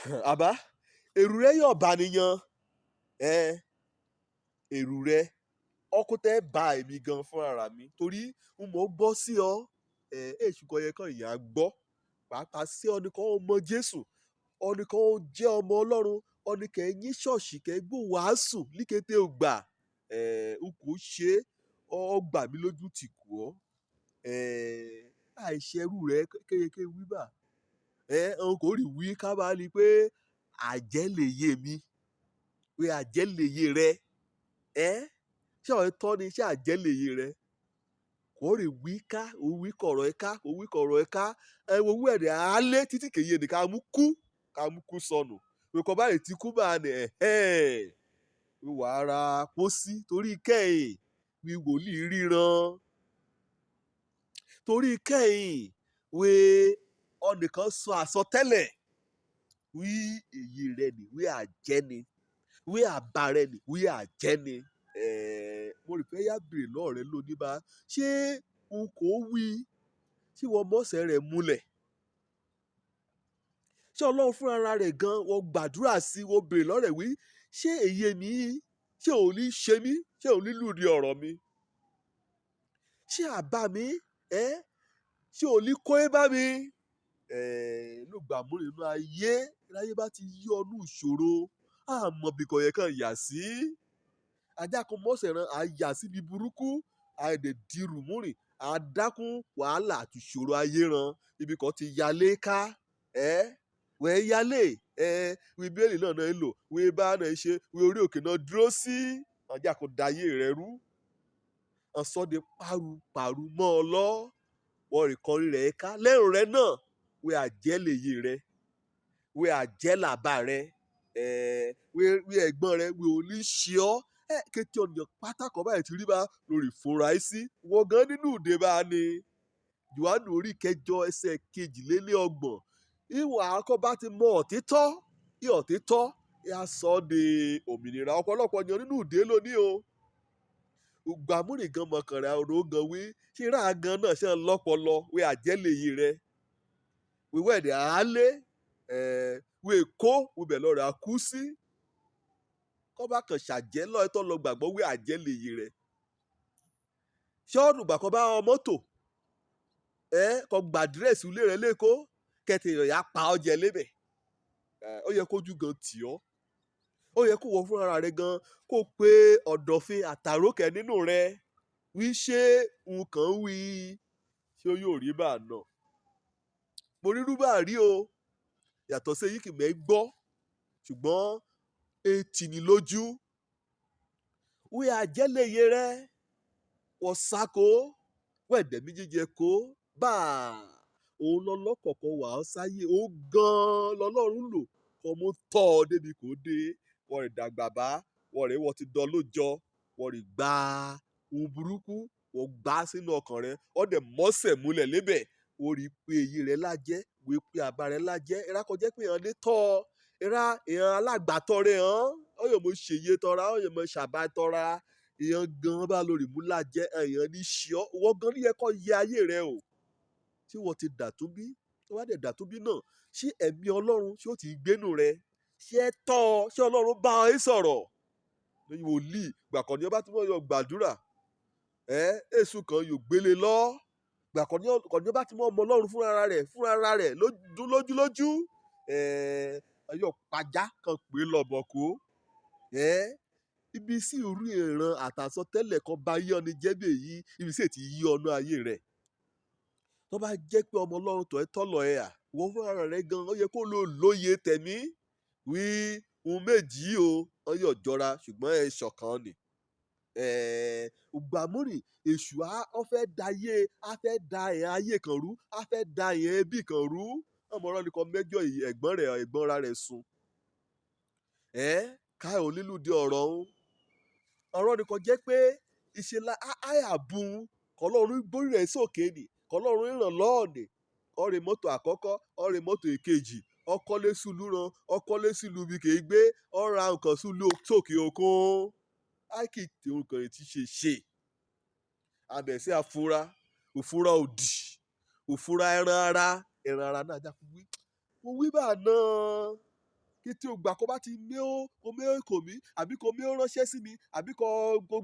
Àbá èrù rẹ yóò bá nìyàn. Ẹ èrù rẹ ọkọ tẹ bá èmi gan fúnra mi torí n mọ̀ gbọ́ sí ọ. Ẹ èṣù kan yẹ kàn ìyá gbọ́ pàápàá sí ọ nìkan ó mọ Jésù, ọ nìkan ó jẹ́ ọmọ Ọlọ́run, ọ nìkan ẹ yín ṣọ́ọ̀ṣì kẹ́ gbọ́ wàásù líkété ògbà. Ẹ n kò ṣe ọ gbà mí lójú tì kú ọ. Ẹ àìṣerú rẹ kéyeké wí bà. Ẹ n kò rí wí ká bá ní pé àjẹ́ lè yé mi, pé àjẹ́ lè yé rẹ. Ẹ ṣé ọ̀ tọ́ ni ṣé àjẹ́ lè yé rẹ? Kò rí wí ká, ò wí kọ̀rọ̀ ẹ ká, ò wí kọ̀rọ̀ ẹ ká. Ẹ wo owó ẹ̀rẹ̀ á lé títí kèye ní ká mú kú sọnù. Pé kọ́ báyìí ti kú bá ní ẹ̀hẹ́n. Wí wàá ra pósí torí kẹ́yìn wí wòlíì ríran. Torí kẹ́yìn wí ọnìkan sọ àsọtẹ́lẹ̀ wí èyí rẹ ni wí àjẹ́ ni, wí àbá rẹ ni wí àjẹ́ ni. Mo rò pé yá bèrè lọ́ọ̀ rẹ lónìí bá ṣé n kò wí ṣé wọ́n mọ̀ọ́sẹ̀ rẹ̀ múlẹ̀? Ṣé Ọlọ́run fúnra rẹ̀ gan wọ́n gbàdúrà sí wọ́n bèrè lọ́rẹ̀ wí ṣé èyí mi ṣé ò ní ṣe mí, ṣé ò ní lùdí ọ̀rọ̀ mi? Ṣé àbá mi ẹ́ ṣé ò ní kó é bá mi? Ló gbà mú nínú ayé láyé bá ti yí ọ ní ìṣòro àmọ́ bí kò yẹ kàn yà sí. Ajá kan mọ̀ọ́sẹ̀ rán a yà síbi burúkú, a dẹ̀ dirù múrìn, a dákún wàhálà àti ìṣòro ayé ran. Ibi kan ti yalé ká, ẹ́ wẹ́ yálé, ẹ́ wí bíbélì náà náà ń lò, wí bá náà ṣe, wí orí òkè náà dúró sí. Ajá kan da ayé rẹ rú. Ọ̀sọ́ de paru paru mọ́ ọ lọ. Wọ́n rìn kọrin rẹ̀ ká lẹ́rù rẹ náà. Wí àjẹ́ lè yé rẹ, wí àjẹ́ làbá rẹ, ẹ́ wí ẹ̀gbọ́n rẹ, wí ò ní ṣe ọ́. Ẹ kété ọ̀nìyàn pátákó báyìí ti rí bá lórí ìfúnra ẹ sí. Wọ́n gan nínú ìdè bá ní. Jòhánù orí kẹjọ ẹsẹ̀ 32. Ìwọ̀n àkọ́kọ́ bá ti mọ òtítọ́, ìhọ̀títọ́, ìyá sọ de òmìnira. Ọ̀pọ̀lọpọ̀ ènìyàn nínú ìdè lónìí o. Ìgbàmúrì gan mọ̀kànrà ọ̀rọ̀ gan wí. Ṣé ra gan náà ṣe ń lọ́pọlọ wí àjẹ́ lè yé rẹ? Wíwẹ̀ ẹ̀dẹ̀ á lé, ẹ̀ wí èkó wíbẹ̀ lọ́rẹ̀ á kú sí. Kọ́ bá kàn ṣàjẹ́ lọ́ọ̀ tó lọ gbàgbọ́ wí àjẹ́ lè yé rẹ. Ṣé ọ̀nù ìgbà kan bá ọ mọ́tò? Ẹ kọ́ gba àdírẹ́sì ilé rẹ lẹ́kọ̀ọ́ kẹ́tì ìyá pa ọ jẹ lébẹ̀. Ó yẹ kójú gan tì ọ́. Ó yẹ kó wọ fúnra rẹ gan kó pe ọ̀dọ̀fin àtàrókẹ́ nínú rẹ. Wí ṣé nǹkan wí ṣé ó yóò rí bá náà. Mo rí rúbà rí o. Yàtọ̀ sí èyí kì mẹ́ gbọ́. Ṣùgbọ́n etí ni lójú. Wí àjẹ́ lè yé rẹ. Wọ́n sáko, wẹ̀dẹ̀ mi jíjẹ kó bá òun lọ lọ́kọ̀ọ̀kan wà ọ́ sáyé. Ó gan lọ́lọ́run lò kọ́ mú tọ́ ọ débi kò dé. Wọ́n rìn dàgbà bá, wọ́n rìn wọ́n ti dán lójọ́, wọ́n rìn gba ohun burúkú, wọ́n gbá sínú ọkàn rẹ. Ọ́ dẹ̀ mọ́sẹ̀ múlẹ̀ lébẹ̀. Ó rí pé èyí rẹ lájẹ́, wí pé àbá rẹ lájẹ́. Ìrá kọjá pé èèyàn lè tọ́ ọ. Ìrá èèyàn alágbàtọ́ rẹ hàn. Ó yẹ mo ṣèyẹ tọ́ra, ó yẹ mo ṣàbá tọ́ra. Èèyàn gan bá lórí mú lájẹ́, èèyàn ní ṣe ọ́. Wọ́n gan ní yẹ kó yẹ ayé rẹ o. Tí wọ́n ti dàtúnbí, tí wọ́n bá dẹ̀ dàtúnbí náà, ṣé ẹ̀mí Ọlọ́run ṣé ó ti gbénú rẹ? Ṣé ẹ tọ́ ọ? Ṣé Ọlọ́run bá ọ sọ̀rọ̀? Ní wòlíì, ìgbà kan ní ọba tí wọ́n yọ gbàdúrà. Ẹ èṣù kan yóò gbélé lọ. Ìgbà kan ní ọba tí wọ́n mọ Ọlọ́run fúnra rẹ̀ lójú lójú lójú. Ẹ yóò pajá kan pé lọ́bọ̀ kó. Ẹ ibi sí orí ìran àtàsọtẹ́lẹ̀ kan bá yí ọ ní jẹ́ bí èyí, ibi sì ti yí ọ̀nà ayé rẹ̀. Tó bá jẹ́ pé ọmọ Ọlọ́run tọ́ ẹ tọ́lọ̀ ẹ à, wọ́n fúnra rẹ̀ gan, ó yẹ kó lo lóye tẹ̀mí. Wí ohun méjì o, wọ́n yóò jọra ṣùgbọ́n ẹ ṣọ̀kan ni. Ìgbàmúrì èṣù á ó fẹ́ da ayé, á fẹ́ da ẹ̀ ayé kan rú, á fẹ́ da ẹ̀ ẹbí kan rú. Ọmọ ọ̀rọ̀ nìkan mẹ́jọ yìí ẹ̀gbọ́n rẹ̀ ẹ̀gbọ́n ra rẹ̀ sùn. Ẹ ká onílùdí ọ̀rọ̀ ń. Ọ̀rọ̀ nìkan jẹ́ pé ìṣe la àyà bun kọ́lọ́run gbórí rẹ̀ sókè ni, kọ́lọ́run ràn lọ́ọ̀nì. Ọ̀rẹ́ mọ́tò àkọ́kọ́, ọ̀rẹ́ mọ́tò èkejì, ọkọ́lé sùlù ran, ọkọ́lé sùlù bí kì í gbé, ọ̀ra nǹkan sùlù sókè òkun. Áìkì tí nǹkan ti ṣe ṣe. Abẹ̀ sí àfúrá, òfúrá òdì, òfúrá ẹran ara náà já wí. Mo wí bá náà. Kí tí o gbà kó bá ti mé ó kó mé ó kò mí, àbí kó mé ó ránṣẹ́ sí mi, àbí kó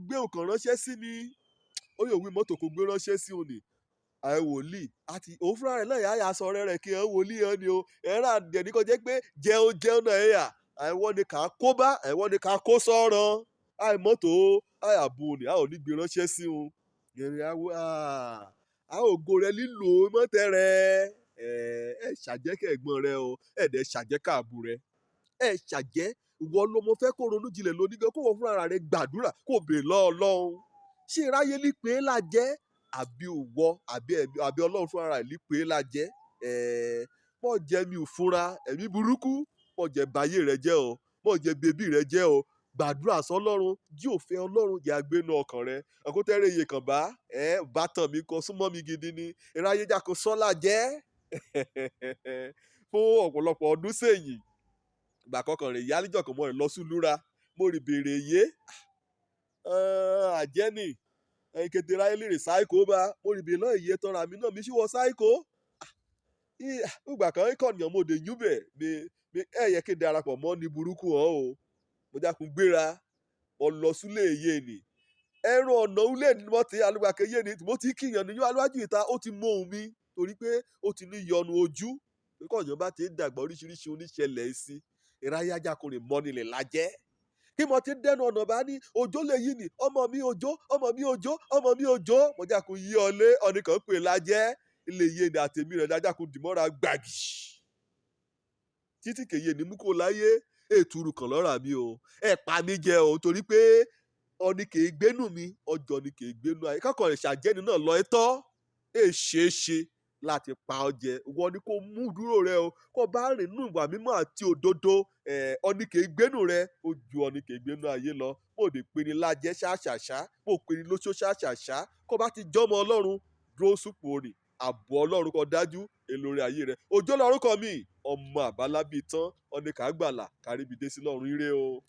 gbé nǹkan ránṣẹ́ sí mi, ó yóò wí mọ́tò kó gbé ránṣẹ́ sí òní àì wòlíì àti òun fúnra rẹ̀ náà yà á yà sọ rẹ̀ kí ẹ wòlíì ẹ ni o. Ẹ rà dẹ̀ ní kó jẹ́ pé jẹun jẹun náà ẹ yà àìwọ́ ni kà á kó bá, àìwọ́ ni kà á kó sọ́rọ̀ àì mọ́tò àyàbò ni a ò ní gbé ránṣẹ́ sí òun. Gẹ̀rẹ́ àwọ̀ a ògo rẹ lílò mọ́tẹ́ rẹ. Ẹ ṣàjẹ́kẹ̀ ẹ̀gbọ́n rẹ o, ẹ dẹ̀ ṣàjẹ́kẹ̀ àbú rẹ, ẹ ṣàjẹ́. Ìwọ ló mo fẹ́ kó ronú jinlẹ̀ lóní gan, kó wọ́n fúnra rẹ gbàdúrà kó bèè lọ́ Ọlọ́run. Ṣé iráyé lípe la jẹ́, àbí òwọ àbí Ọlọ́run fúnra rẹ̀ lípe la jẹ́? Pọ̀ jẹ́ mi ò fúnra ẹ̀mí burúkú, pọ̀ jẹ́ bayé rẹ jẹ́ o, pọ̀ jẹ́ bèbí rẹ jẹ́ o. Gbàdúrà sọ́lọ́run, jí òfin Ọlọ́run jẹ́ agbénu ọkàn rẹ. Àkótẹ́rẹ́ iye kan bá ẹ bá tàn mí kọ súnmọ́ mi gidi ni iráyé jáko sọ́lá jẹ́ fún ọ̀pọ̀lọpọ̀ ọdún sẹ́yìn. Ìgbà kọkàn rè yálíjọ kan mọ́ ẹ̀ lọ sùlúra, mo rì béèrè yé àjẹ́nì ẹ̀yin kété ráyé lè rè sáìkó bá mo rì béèrè lọ́ọ̀ ìyẹ́ tọ́ra mi náà mi ṣíwọ́ sáìkó. Ìgbà kan ìkànnì ọmọdé yúbẹ̀ mi ẹ̀ yẹ kí n darapọ̀ mọ́ ní burúkú hàn o. Mo jákun gbéra mo lọ súlé èyí ni ẹrù ọ̀nà ulé ni mo ti alùpàkẹ́ yé ni mo ti kíyàn ní alájú ìta, ó ti mọ ohun mi torí pé ó ti ní yọnu ojú. Kọ̀yàn bá ti ń dàgbà oríṣiríṣi oníṣẹ̀lẹ̀ sí ìráyé ajákùnrin mọ́nilẹ̀ lájẹ́. Kí mo ti dẹnu ọ̀nà bá ní òjò lè yí ni ọmọ mi òjò, ọmọ mi òjò, ọmọ mi òjò, mo jákun yí ọlé ọ̀nìkan pè lájẹ́ ilé yé ni àtẹ̀mí rẹ̀ dájákun dìmọ́ra gbàgì títí kèye ní mú kó láyé ètùrù kan lọ́ra mi o. Ẹ pa mí jẹ o, torí pé ọ̀nì kèé gbénú mi, ọjọ́ ni kèé gbénú ayé kọ́kọ́ rẹ̀ ṣàjẹ́ni náà lọ ẹ tọ́ ẹ ṣeé ṣe láti pa ọ jẹ. Ìwọ ni kó mú dúró rẹ o, kó bá rìn nínú ìwà mímọ́ àti òdodo. Ọ̀nì kèé gbénú rẹ, ó ju ọ̀nì kèé gbénú ayé lọ. Bó de pe ni lájẹ́ ṣáṣàṣá, bó pe ni lóṣó ṣáṣàṣá, kó bá ti jọ́mọ Ọlọ́run dúró súpò rìn, ààbò Ọlọ́run kó dájú èlòrè ayé rẹ. Òjò lórúkọ mi, ọmọ àbálábí tán, ọ̀nì kàgbàlà káríbi dé sí lọ́run ire o.